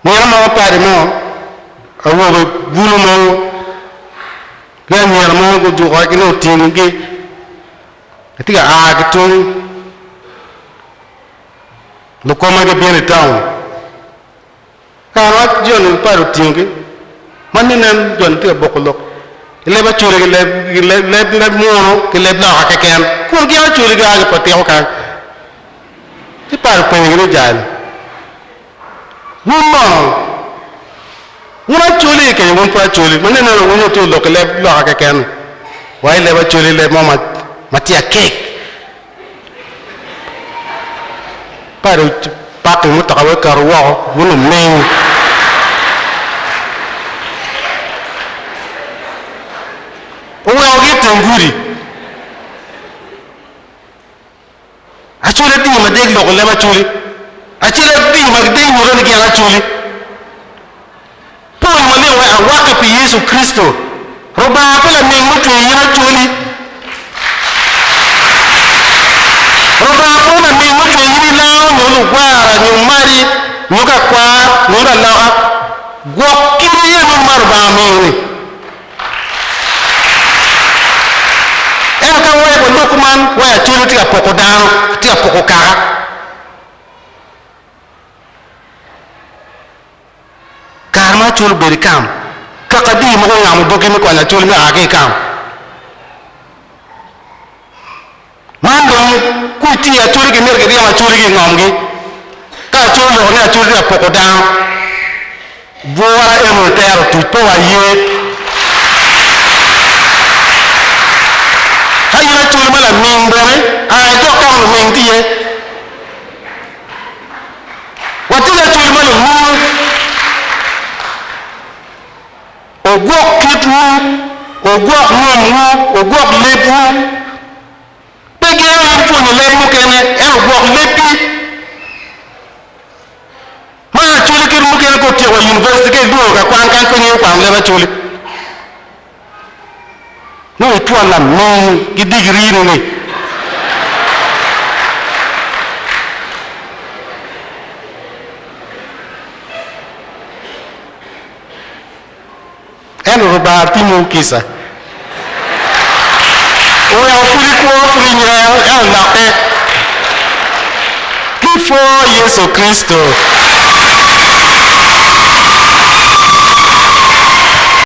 Nino mo padi mo, awobe bulu mogo ki anyira mogo gujuka ki ni otingi atye ka a ki tung lukoma gibino i taun. Kare ma joni padi otingi ma ninen joni tye ka boko lok i leb Acholi ki leb leb munu ki leb loka keken kun gin Acholi gia ki Potiko kany ci padi openyogi ni jal Wun mono, wun Acholi kece wun pe Acholi? Ma nen eno winyo tye olok i leb loka keken, wa i leb Acholi leb mo ma tye akek. Padi parking mutoka wek keto woko, wun luming. Owekogi i teng gudi. Acholi adi ma dek loko leb Acholi? Acel adi ma dek nyuto ni gin Acholi? Pol maleng wek awakke pi Yecu Kricito. Rubanga pe laming mucweyo in Acholi. Rubanga pe laming mucweyo in Ilango nyo Lugwara nyo Madi nyo Kakwar nyo Laloka. Gwok kiti eno ma Rubanga omiyo-ni. Ento ka weko lok man, weko Acholi tye ka poko dano, tye ka poko kaka. Kare ma Acholi obedo i kam, kaka adi mogo ongamo doggi me konyo Acholi me a ki i kam? Man dong ku itye i Acholi gimito giryem Acholi ki i ngomgi. Ka Acholi oloko ni Acholi tye ka poko dano, bwura eno itero tuc pe waye. Ka in Acholi ma laming bene, a ijok ka ma luming tye iye. Watye ki Acholi ma lulur. Wugwok kitwu, wugwok ngomwu, wugwok lebwu. Pe geno in pwonyo leb mukene, ento gwok lebbi. Man Acholi kit mukene ka otyeko wa university ka idwogo ka kwan kany pe ngeyo kwano leb Acholi. Nongo itwon laming ki digiri ni ni. Ento Rubanga timowu kica. Oweko pud ikwo, pud inywero, ento lokke. Gipwo Yecu Kricito.